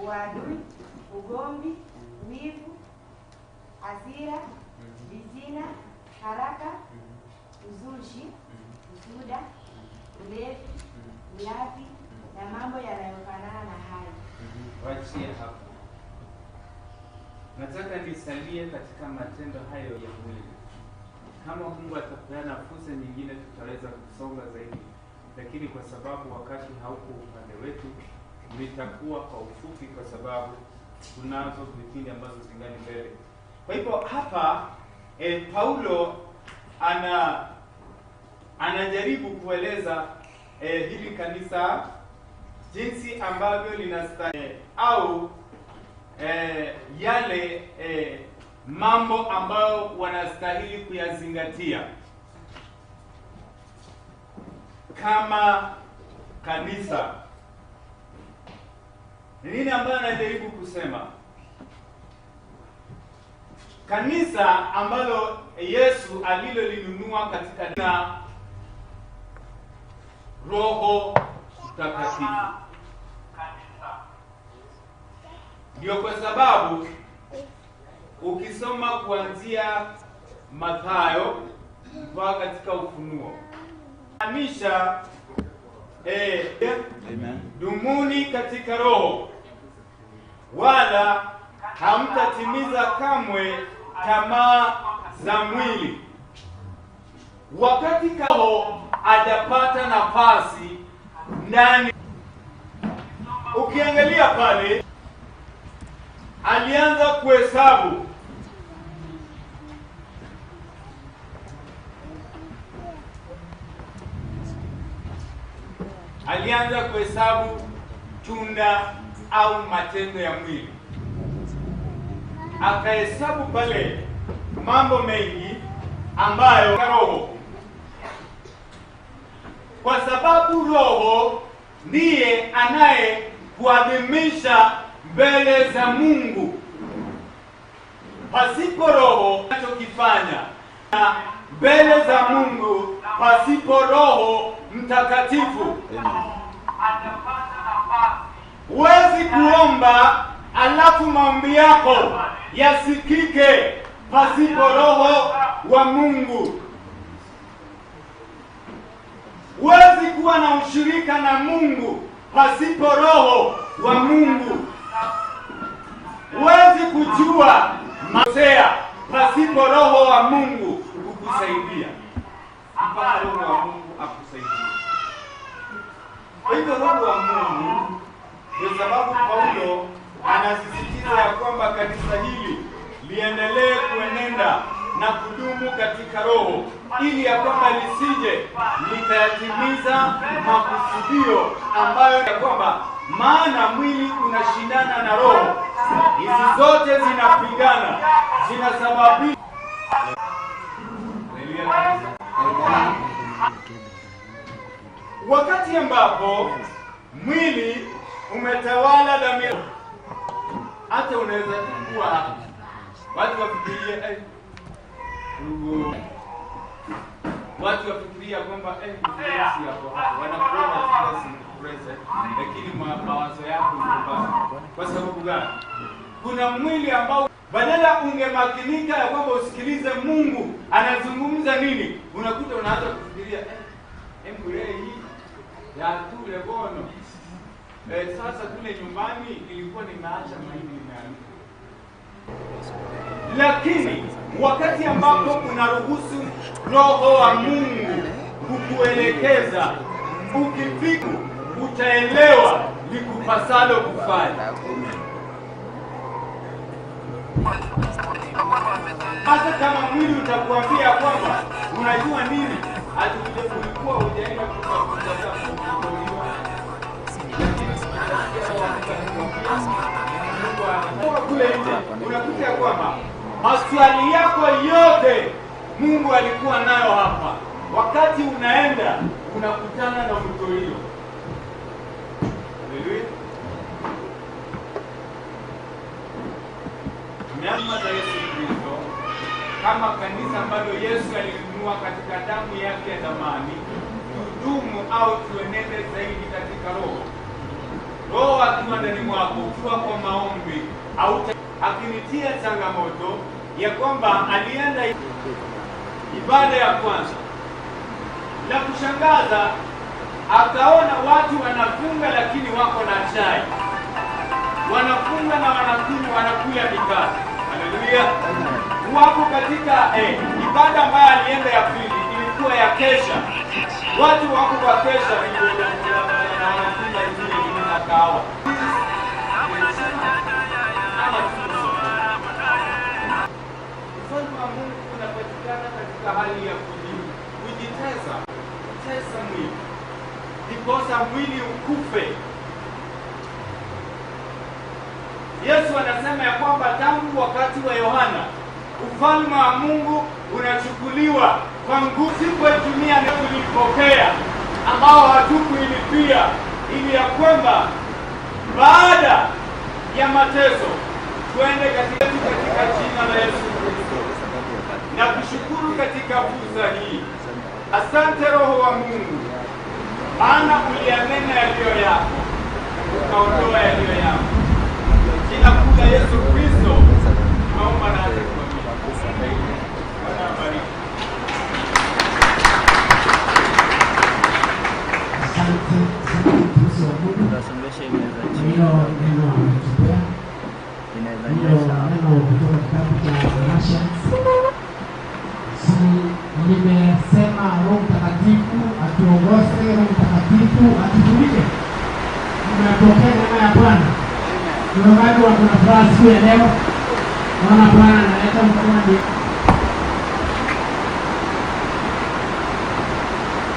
uadui, ugomvi, wivu, hasira, fitina, haraka, uzushi, usuda, ulevi, ulafi na mambo yanayofanana na hayo. Wachie hapo. Nataka nisalie katika matendo hayo ya mwili. Kama Mungu atapeana fursa nyingine tutaweza kusonga zaidi, lakini kwa sababu wakati hauko upande wetu, nitakuwa kwa ufupi kwa sababu tunazo vipindi ambazo zingali mbele. Kwa hivyo hapa Paulo anajaribu kueleza hili kanisa jinsi ambavyo linastahili au yale mambo ambayo wanastahili kuyazingatia kama kanisa. Nini ambayo anajaribu kusema? Kanisa ambalo Yesu alilolinunua katika na Roho Mtakatifu. Ndio kwa sababu ukisoma kuanzia Mathayo mpaka katika Ufunuo, maanisha Amen. Dumuni katika Roho, wala hamtatimiza kamwe tamaa za mwili. Wakati Roho hajapata nafasi ndani, ukiangalia pale alianza kuhesabu tunda au matendo ya mwili. Akahesabu pale mambo mengi ambayo Roho, kwa sababu Roho ndiye anaye kuadhimisha mbele za Mungu. Pasipo Roho anachokifanya mbele za Mungu, pasipo Roho Mtakatifu huwezi kuomba alafu maombi yako yasikike pasipo Roho wa Mungu. Huwezi kuwa na ushirika na Mungu pasipo Roho wa Mungu. Huwezi kujua makosea pasipo Roho wa Mungu kukusaidia. Mpaka Roho wa Mungu akusaidie. Kwa hivyo Roho wa Mungu, ndio sababu Paulo anasisitiza ya kwamba kanisa hili liendelee kuenenda na kudumu katika Roho, ili ya kwamba lisije likayatimiza makusudio ambayo ya kwamba, maana mwili unashindana na Roho. Hizi zote zinapigana, zinasababisha. Wakati ambapo mwili umetawala dhamira, hata unaweza kuwa watu wafikirie watu wafikiria kwamba yako hapo, wanakuona present, lakini mawazo yako ni mbaya. Kwa sababu gani? Kuna mwili ambao badala ungemakinika ya kwamba usikilize Mungu anazungumza nini, unakuta unaanza kufikiria embure hii ya tule bono. Sasa kule nyumbani ilikuwa nimeacha mahindi nimeanika. Lakini wakati ambapo unaruhusu Roho wa Mungu kukuelekeza, ukifika utaelewa likupasalo kufanya. Hata kama mwili utakuambia kwamba unajua nini, ulikuwa hujaenda kutafuta, kule nje unakuta ya kwamba maswali yako yote Mungu alikuwa nayo hapa. Wakati unaenda unakutana na mto hiyo. Haleluya. Neema za Yesu Kristo kama kanisa ambalo Yesu alinunua katika damu yake ya thamani, tudumu au tuenende zaidi katika Roho. Roho. akiwa ndani mwako, ukiwa kwa maombi, au akinitia changamoto ya kwamba alienda ibada ya kwanza. La kushangaza, akaona watu wanafunga lakini wako na chai, wanafunga na wanakunywa, wanakula mikate. Haleluya! Wako katika ibada ambayo alienda ya pili ilikuwa ya kesha. Watu wako kwa kesha na wanakunywa zile nini na kahawa. Ama tuko Ufalme wa Mungu unapatikana katika hali ya kujitesa, kutesa mwili, ndiposa mwili ukufe. Yesu anasema ya kwamba tangu wakati wa Yohana ufalme wa Mungu unachukuliwa kwa nguvu. Sipoitumia na tulipokea, ambao hatukuilipia, ili ya kwamba baada ya mateso tuende katika jina la Yesu Kristo na kushukuru katika fursa hii. Asante Roho wa Mungu, maana uliyanena yaliyo yako, ukaondoa yaliyo yangu. Jina kuu la Yesu Kristo naomba na hata kuamini. Bwana abariki. Asante, asante mtumishi wa Mungu Utasongesha hii meza kwa chini. hilo neno ametupea, Inaweza hilo nyesha. neno kutoka kitabu cha Galatians. Si nimesema Roho Mtakatifu atuongoze, Roho Mtakatifu atufundishe. Nimepokea neema ya Bwana. Ni wangapi wako na furaha siku ya leo? Naona Bwana analeta mkono.